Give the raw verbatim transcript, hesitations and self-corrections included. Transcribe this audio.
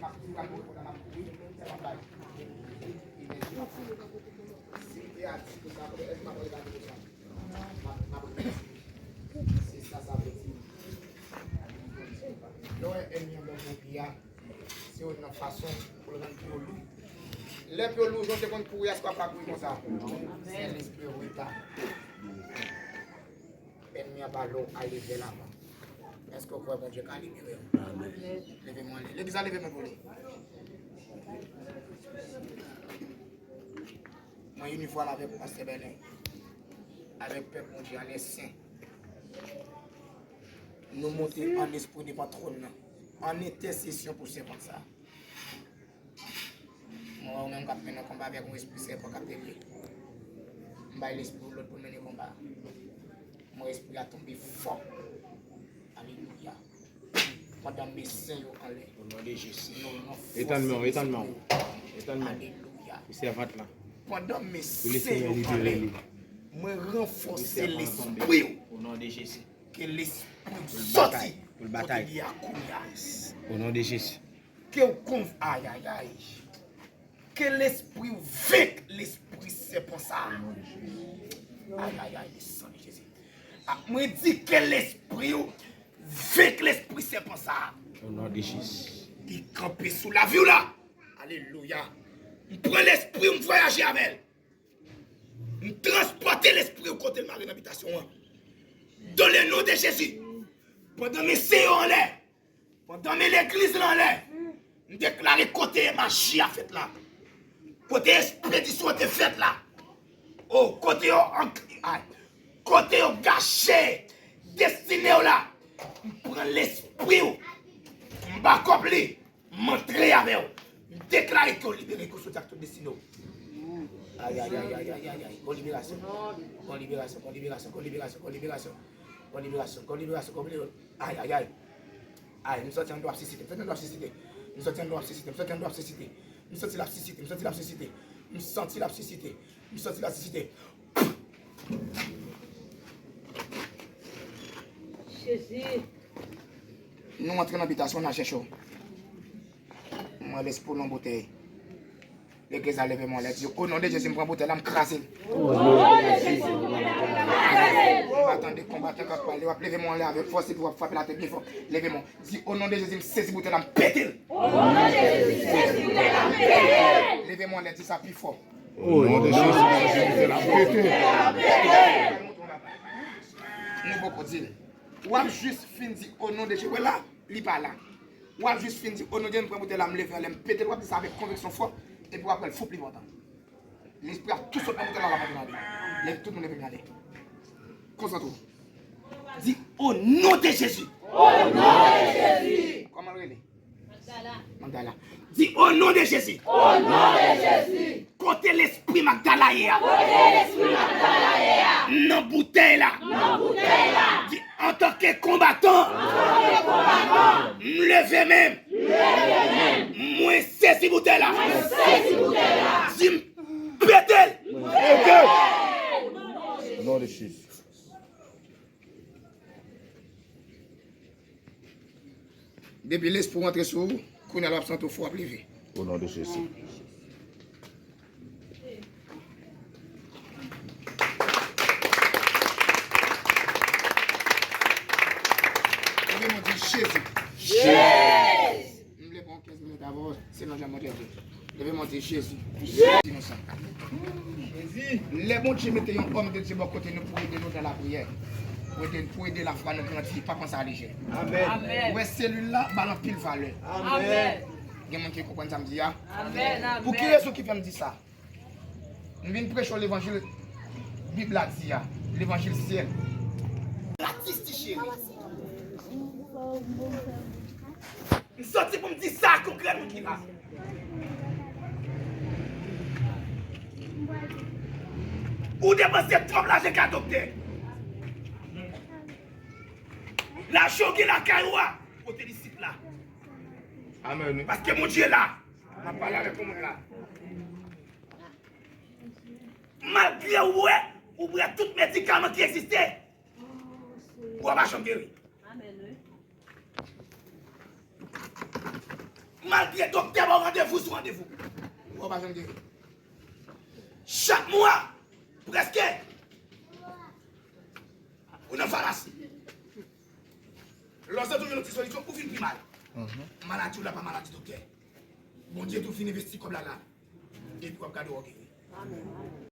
M ap kouri, m ap kouri, m ap kouri, m ap bay. Si te a di konsa, èske m ap rale gade konsa? M ap, m ap rele. Se sa sa vle di. Lè w wè ènmi an ban w pi a, se yon nan fason pou l rann pye w lou. Lè pye w lou, jan w te konn kouri a, se pa pa kouri konsa. Se lespri reta. Ènmi an pa vle w ale vè l avan. Èske w kwè Bondye ka libere w? Amèn. Leve men w anlè. Legliz la, leve men pou li. Mwen inifòm avèk pastè Bèlen, avèk pèp Bondye a, lè sen. Nou monte an espri devan twòn nan, an entèsesyon pou sèvant sa. Mwen wè ou menm k ap mennen konba avèk yon espri sèpan k ap delye. M bay lespri w lòd pou l mennen konba. Mwen espri a tonbe fò. Alelouya. Pandan men sen yo anlè. O non de Jezi. Etann men w, etann men w. Etann men w. Alelouya. Pou sèvant lan. Pandan men sen yo anlè. Mwen ranfòse lespri w. O non de Jezi. Ke lespri w sòti kote li a kounye a. O non de Jezi. Ke w konv, ayayay. Ke lespri w venk lespri sèpan sa a. Ayayay, le sang de Jésus. A, mwen di ke lespri w venk lespri sèpan sa a. O non de Jezi. Li kanpe sou lavi w la. Alelouya. M pran lespri w, m vwayaje avè l. M transpòte lespri w kote l mare nan abitasyon an. Dans le nom de Jésus. Pandan men sen yo anlè, pandan men legliz la anlè, m deklare kote maji a fèt la, kote espedisyon an te fèt la, o, kote yo an-, ay, kote yo gache destine w la, m pran lespri w, m bakòp li, m antre avè w. M deklare ke w libere, ke w soti ak tout destine w. Ay, ay, ay, ay, ay, ay, ay. Gon liberasyon. Gon liberasyon, gon liberasyon, gon liberasyon, gon liberasyon. Gon liberasyon, gon liberasyon, gon liberasyon. Ay, ay, ay. Ay, m santi anndan w ap sisite, m santi anndan w ap sisite. M santi anndan w ap sisite, m santi anndan w ap sisite. M santi l ap sisite, m santi l ap sisite. M santi l ap sisite, m santi l ap sisite. Jezi. Nou antre nan abitasyon, n al chèche w. Mwen lespri w nan boutèy. Legliz la, leve men w anlè, di, o non de Jezi, m pran boutèy la, m kraze l. M pa tande konbatan k ap pale, w ap leve men w anlè avèk fòs epi w ap frape l atè byen fò. Leve men w. Di, o non de Jezi, m sezi boutèy la, m pete l. O non de Jezi, m sezi boutèy la, m pete l. Leve men w anlè, di sa pi fò. O non de Jezi, m sezi boutèy la, m pete l. Nou poko di l. W ap jis fin di, o non de Jezi, wè la, li pa la. W ap jis fin di, o non de Jezi, m pran boutèy la, m leve anlè, m pete l, w ap di sa avèk konviksyon fò, epi w ap wè l foup li pòtan. Lespri ap tou sot nan boutèy la, l ap antre nan li. Lè tout moun leve men anlè. Konsantre w. Di, o non de Jezi. O non de Jezi. Kòman l rele? Magdala. Magdala. Di, o non de Jezi. O non de Jezi. Kote lespri Magdala ye a? Kote lespri Magdala ye a? Nan boutèy la. Nan boutèy la. Di, antanke konbatan. Antanke konbatan. M leve men m. M leve men m. Mwen sezi boutèy la. Mwen sezi boutèy la. Di, m pete l. Mwen pete l. O non de Jezi. Depi lespri w antre sou ou, kounye a l ap santi w fò, w ap leve. O non de Jezi. Leve men w, di Jezi. Jezi. M vle pran kenz minit avè w, se nan jan Bondye vle. Leve men w, di Jezi. Jezi. Di nou sa. Lè Bondye mete yon òm de Dye bò kote nou pou ede nou nan lapriyè, pou ede, pou ede lafwa nou grandi, pa pran sa lejè. Amèn. Amèn. Ou wè selil la, ba l anpil valè. Amèn. Gen moun ki konprann sa m di a? Amèn, amèn. Pou ki rezon ki fè m di sa? M vin preche w levanjil Bib la di a, levanjil syèl. Gratis, ti cheri. M soti pou m di sa ak yon grenn moun ki la. Ou depanse twòp lajan kay doktè. Lajan w gen lakay ou a, pote l isit la. Amèn, wi. Paske Bondye la. M ap pale avèk yon moun la. Malgre ou wè, ou pran tout medikaman ki egziste, ou pa janm geri. Amèn, wi. Malgre doktè ba w randevou sou randevou, ou pa janm geri. Chak mwa, prèske, ou nan famasi. Lè w santi w jwenn yon ti solisyon, ou vin pi mal. Maladi w la pa maladi doktè. Bondye tou fin envesti kòb la la. Epi w ap gade w geri.